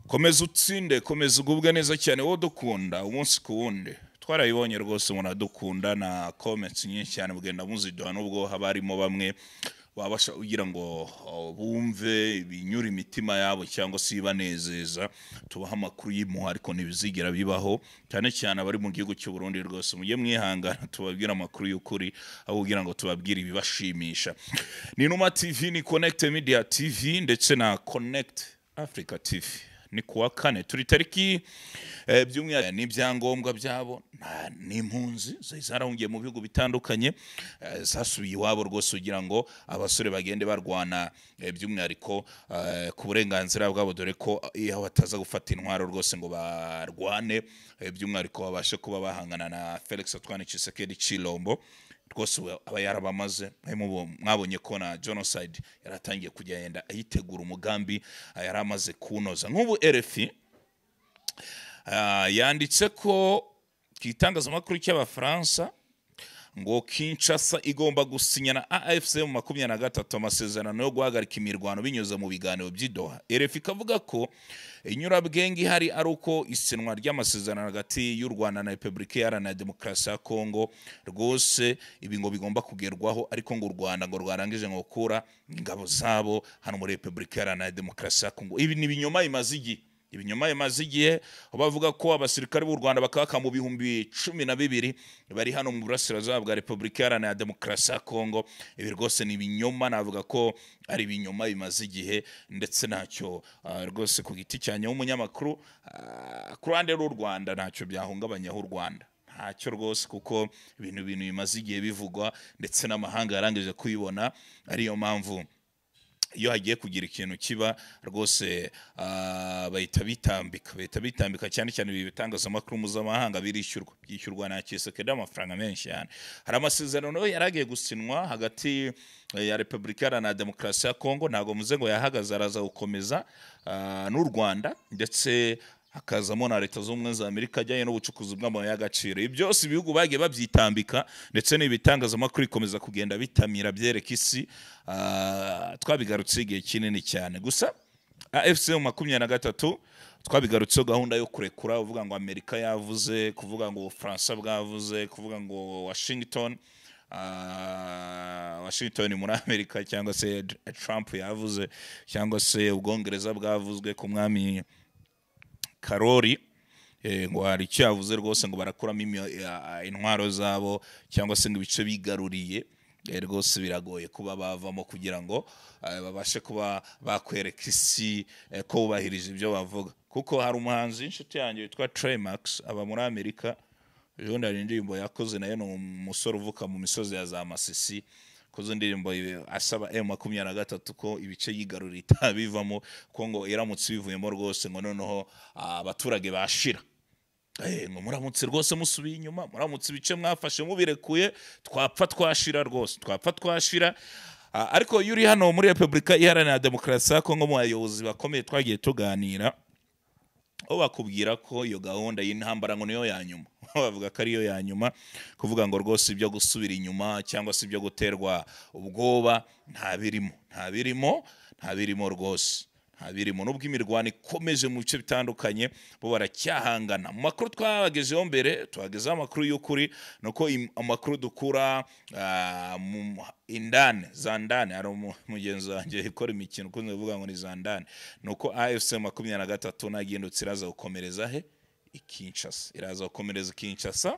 Komeza utsinde, komeza ugubwe neza cyane, wowe dukunda umunsi ku wundi. Twarabibonye rwose, muradukunda na comments nyinshi cyane mugenda muziduha, nubwo haba harimo bamwe babasha kugira ngo bumve ibinyura imitima yabo cyangwa se ibanezeza. Tubaha amakuru y'impuha, ariko ntibizigera bibaho, cyane cyane abari mu gihugu cy'u Burundi. Rwose mujye mwihangana tubabwire amakuru y'ukuri aho kugira ngo tubabwire ibibashimisha. Ni Numa TV, ni Connect Media TV ndetse na Connect Africa TV. Ni kuwa kane, turi tariki by'umwihariko n'ibyangombwa byabo n'impunzi zari zarahungiye mu bihugu bitandukanye, zasubiye iwabo rwose kugira ngo abasore bagende barwana, by'umwihariko ku burenganzira bwabo, dore ko iyo bataza gufata intwaro rwose ngo barwane, by'umwihariko babashe kuba bahangana na Felix Antoine Tshisekedi Chilombo, rwose ubu aba yarabamaze. Mwabonye ko na genocide yaratangiye kugenda ayitegura, umugambi yari amaze kunoza. Nk'ubu RFI yanditse ko ku itangazamakuru cy'Abafaransa ngo Kinshasa igomba gusinya na AFC M23 amasezerano yo guhagarika imirwano binyuze mu biganiro by'i Doha. RFI ikavuga ko inyurabwenge ihari ari uko isinwa ry'amasezerano hagati y'u Rwanda na Repubulika Iharanira Demokarasi ya Kongo rwose ibi ngo bigomba kugerwaho, ariko ngo u Rwanda ngo rwarangije ngo gukura ingabo zabo hano muri Repubulika Iharanira Demokarasi ya Kongo. Ibi ni ibinyoma bimaze igihe, ibinyoma bimaze igihe. Aho bavuga ko abasirikare b'u Rwanda bakabaka mu 12,000 bari hano mu burasirazuba bwa Repubulika Iharanira Demokarasi ya Kongo. Ibi rwose ni ibinyoma, navuga ko ari ibinyoma bimaze igihe, ndetse ntacyo rwose ku giti cyanjye w'umunyamakuru, ku ruhande rw'u Rwanda ntacyo byahungabanyaho u Rwanda, ntacyo rwose, kuko ibintu bimaze igihe bivugwa ndetse n'amahanga yarangije kubibona. Ariyo mpamvu iyo hagiye kugira ikintu kiba rwose, bahita bitambika, bahita bitambika, cyane cyane ibi bitangazamakuru mpuzamahanga birishyurwa, byishyurwa na Tshisekedi amafaranga menshi cyane. Hari amasezerano yari agiye gusinwa hagati ya Repubulika Iharanira Demokarasi ya Kongo, ntabwo muze ngo yahagaze, araza gukomeza, n'u Rwanda, ndetse hakazamo na Leta Zunze Ubumwe za Amerika, ajyanye n'ubucukuzi bw'amabuye y'agaciro. Ibi byose ibihugu bagiye babyitambika, ndetse n'ibitangazamakuru bikomeza kugenda bitamira byereka isi. Twabigarutseho igihe kinini cyane. Gusa AFC M23 twabigarutseho, gahunda yo kurekura, uvuga ngo Amerika yavuze, kuvuga ngo Ubufaransa bwavuze, kuvuga ngo Washington, Washington muri Amerika, cyangwa se Trump yavuze, cyangwa se Ubwongereza bwavuzwe ku mwami Karori, ngo hari icyo yavuze rwose, ngo barakuramo intwaro zabo cyangwa se ngo ibice bigaruriye, rwose biragoye kuba bavamo kugira ngo babashe kuba bakwereka isi ko bubahirije ibyo bavuga. Kuko hari umuhanzi w'inshuti yanjye witwa Trey Max, aba muri Amerika, ejo bundi hari indirimbo yakoze, nayo ni umusore uvuka mu misozi ya za Masisi, koze indirimbo asaba M23 ko ibice yigaruriye itabivamo, ko ngo iramutse bivuyemo rwose ngo noneho abaturage bashira. Ngo muramutse rwose musubiye inyuma, muramutse ibice mwafashe mubirekuye, twapfa twashira rwose, twapfa twashira. Ariko iyo uri hano muri Repubulika Iharanira Demokarasi ya Kongo, mu bayobozi bakomeye twagiye tuganira, aho bakubwira ko iyo gahunda y'intambara ngo niyo ya nyuma, bavuga ko ariyo ya nyuma, kuvuga ngo rwose ibyo gusubira inyuma cyangwa se ibyo guterwa ubwoba nta birimo, nta birimo, nta birimo rwose, nta birimo. Nubwo imirwano ikomeje mu bice bitandukanye, bo baracyahangana. Mu makuru twabagezeho mbere, tubagezeho amakuru y'ukuri, nuko amakuru dukura mu indani za ndani, hari mugenzi wanjye ukora imikino ukunze kuvuga ngo ni za ndani, nuko AFC 23 nagindutse iraza gukomereza he? I Kinshasa. Iraza gukomereza i Kinshasa,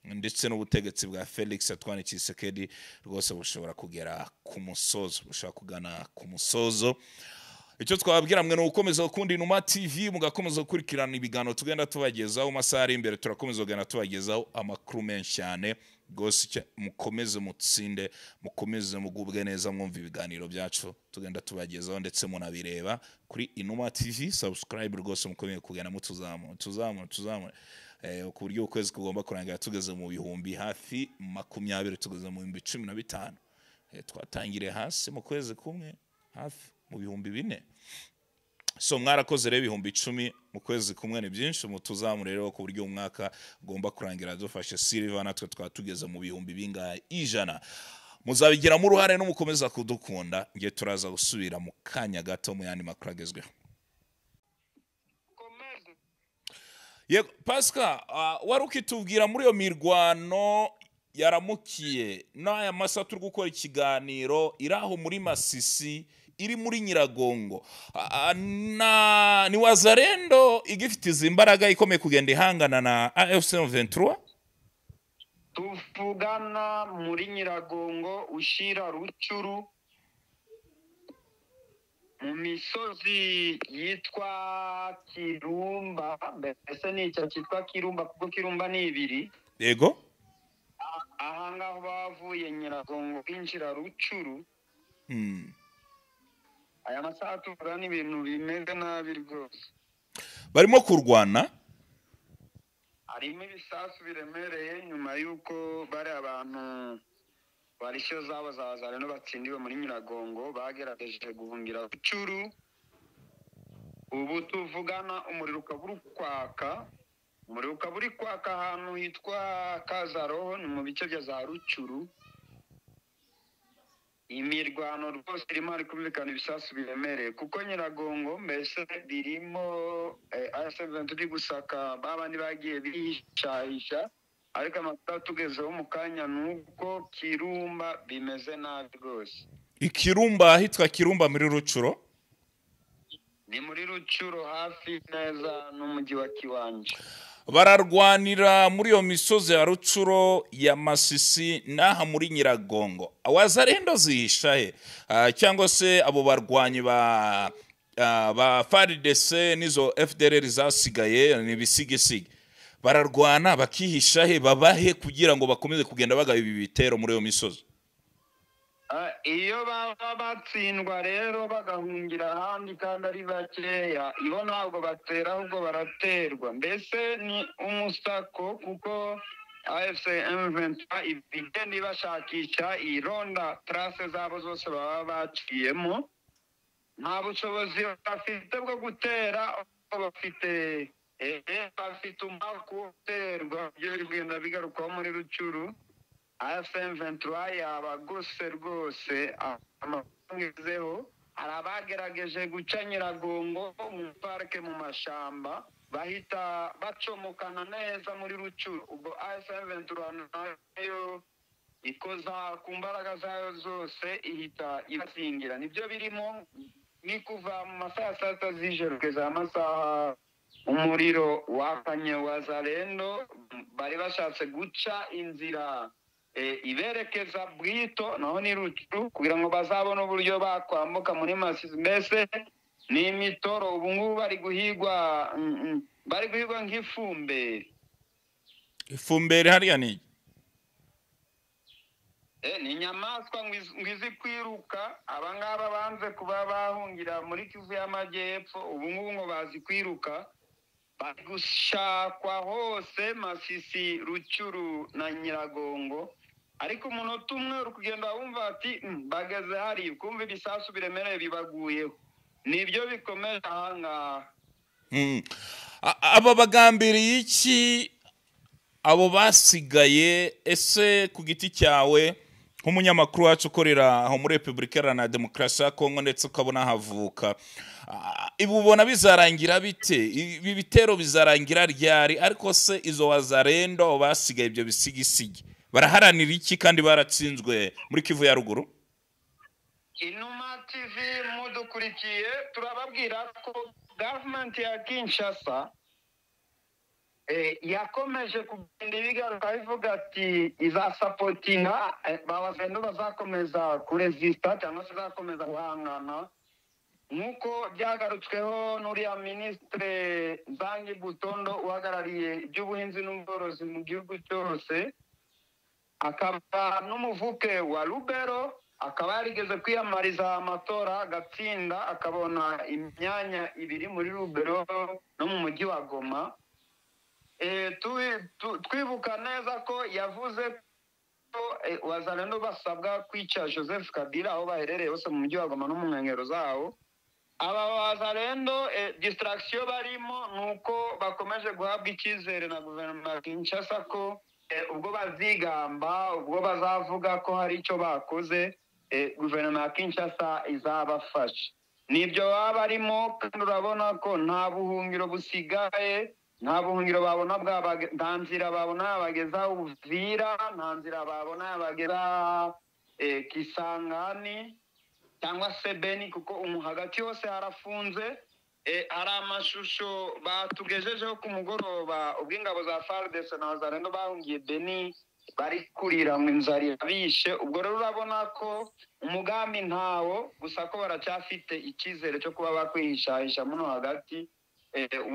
ndetse n'ubutegetsi bwa Felix Antoine Tshisekedi rwose bushobora kugera ku musozo, bushobora kugana ku musozo. Icyo twababwira mwe ni ugukomeza gukunda Inuma TV, mugakomeza gukurikirana ibiganiro tugenda tubagezaho. Mu masaha ari imbere turakomeza kugenda tubagezaho amakuru menshi cyane rwose. Mukomeze mutsinde, mukomeze mugubwe neza, mwumva ibiganiro byacu tugenda tubagezaho, ndetse munabireba kuri Inuma TV. Subscribe rwose, mukomeye kugenda mutuzamura, tuzamura, tuzamura, ku buryo ukwezi kugomba kurangira tugeze mu bihumbi hafi 20, tugeze mu 15,000. Twatangiriye hasi, mu kwezi kumwe hafi mu 4000. So mwarakoze rero, 10,000 mu kwezi kumwe ni byinshi. Mutuzamure rero ku buryo umwaka ugomba kurangira dufashe silver, natwe twaba tugeze mu bihumbi bingahe? 100. Muzabigiramo uruhare n'umukomeza kudukunda. Ngiye turaza gusubira mu kanya gato mu yandi makuru agezweho. Yego Pascal, wari ukitubwira muri iyo mirwano yaramukiye n'aya masaha turi gukora ikiganiro iri aho muri Masisi, iri muri Nyiragongo. Ni Wazalendo igifite izi mbaraga ikomeye kugenda ihangana na AFC M23? Tuvugana muri Nyiragongo ushira Rucuru mu misozi yitwa Kirumba, mbese ni icyo cyitwa Kirumba kuko Kirumba ni ibiri. Yego. Aha ngaho bavuye Nyiragongo binjira Rucuru. Aya masaha tuvugana ibintu bimeze nabi rwose. Barimo kurwana, harimo ibisasu biremereye nyuma y'uko bari abantu barishyo zabo za Wazalendo batsindiwe muri Nyiragongo bagerageje guhungira Rucuru. Ubu tuvugana umuriro ukaba uri kwaka, umuriro ukaba uri kwaka ahantu hitwa Kazaroho, ni mu bice bya za Rucuru. Imirwano rwose irimo, hari kumvikana ibisasu biremereye kuko Nyiragongo mbese birimo AFC iri gusaka babandi bagiye bihishahisha, ariko amakuru tugezeho mu kanya ni uko Kirumba bimeze nabi rwose. Ikirumba ahitwa Kirumba muri Rucuro? Ni muri Rucuro hafi neza n'umujyi wa Kiwanja. Bararwanira muri iyo misozi ya Rucuro, ya Masisi n'aha muri Nyiragongo. Wazalendo zihisha he? Cyangwa se abo barwanyi ba FARDC n'izo FDLR zasigaye ni bisigisigi, bararwana bakihisha he, babahe kugira ngo bakomeze kugenda bagaba ibi bitero muri iyo misozi? Iyo baba batsindwa rero bagahungira ahandi kandi ari bakeya, ibo ntabwo batera ahubwo baraterwa. Mbese ni umusako kuko AFC M23 igenda ibashakisha ironda trace zabo zose baba baciyemo. Nta bushobozi bafite bwo gutera, bafite umwaka wo guterwa, ibyo biri kugenda bigarukwaho muri Rucuru. AFC M23 yabagose rwose, amagezeho hari abagerageje guca Nyiragongo mu parke mu mashamba bahita bacomokana neza muri Rucuru. Ubwo AFC M23 nayo ikoza ku mbaraga zayo zose ihita ibasingira. Nibyo birimo, ni kuva mu masaha ya saa sita z'ijoro kugeza amasaha umuriro wakanye Wazalendo bari bashatse guca inzira iberekeza Bwito naho ni Rucuru kugira ngo bazabone uburyo bakwambuka muri Masisi. Mbese ni imitoro ubu ngubu bari guhigwa, bari guhigwa nk'ifumberi. Ifumberi hariya ni ni inyamaswa ngo izi kwiruka. Aba ngaba banze kuba bahungira muri Kivu y'Amajyepfo, ubu ngubu ngo bazi kwiruka, bari gushakwa hose Masisi, Rucuru na Nyiragongo. Ariko umunota umwe uri kugenda wumva ati bageze hari, kumva ibisasu biremereye bibaguyeho. Nibyo bikomeje aha ngaha. Aba bagambiriye iki abo basigaye? Ese ku giti cyawe nk'umunyamakuru wacu ukorera aho muri Repubulika Iharanira Demokarasi ya Kongo ndetse ukabona havuka, ibi ubona bizarangira bite? Ibi bitero bizarangira ryari? Ariko se izo Wazalendo basigaye ibyo bisigisigi baraharanira iki kandi baratsinzwe muri Kivu ya ruguru? Inuma TV mudukurikiye, turababwira ko government ya Kinshasa yakomeje kugenda ibigaruka ivuga ati izasapotinga Wazalendo bazakomeza kuresista cyangwa se bazakomeza guhangana, nk'uko byagarutsweho n'uriya minisitiri Nzangi Butondo uhagarariye iby'ubuhinzi n'ubworozi mu gihugu cyose, akaba n'umuvuke wa Lubero, akaba yarigeze kwiyamamariza amatora agatsinda akabona imyanya ibiri muri Lubero no mu mujyi wa Goma. Twibuka neza ko yavuze ko Wazalendo basabwa kwica Joseph Kabila aho baherereye hose mu mujyi wa Goma no mu nkengero zawo. Aba Wazalendo distraction barimo nuko bakomeje guhabwa icyizere na guverinoma ya Kinshasa ko ubwo bazigamba, ubwo bazavuga ko hari icyo bakoze, guverinoma ya Kinshasa izabafasha. Nibyo baba barimo, kandi urabona ko nta buhungiro busigaye, Nta buhungiro babona, nta nzira babona yabageza Uvira, nta nzira babona yabageza Kisangani cyangwa se Beni, kuko umu hagati hose harafunze. Hari amashusho batugejejeho ku mugoroba ubwo ingabo za FARDC na Wazalendo bahungiye Beni, bari kurira ngo inzara irabishe. Ubwo rero urabona ko umugambi ntawo, gusa ko baracyafite icyizere cyo kuba bakwihishahisha muno hagati,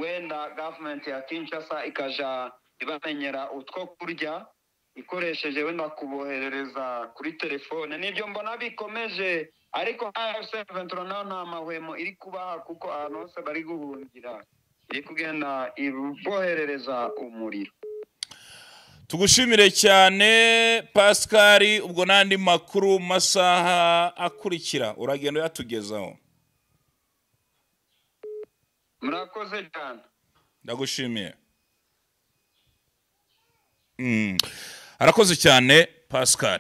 wenda government ya Kinshasa ikaja ibamenyera utwo kurya ikoresheje wenda kuboherereza kuri telefone. Nibyo mbona bikomeje, ariko AFC M23 nayo nta mahwemo iri kubaha, kuko ahantu hose bari guhungira iri kugenda iboherereza umuriro. Tugushimire cyane, Pascal. Ubwo n'andi makuru mu masaha akurikira uragenda uyatugezaho. Murakoze cyane. Ndagushimiye. Arakoze cyane Pascal.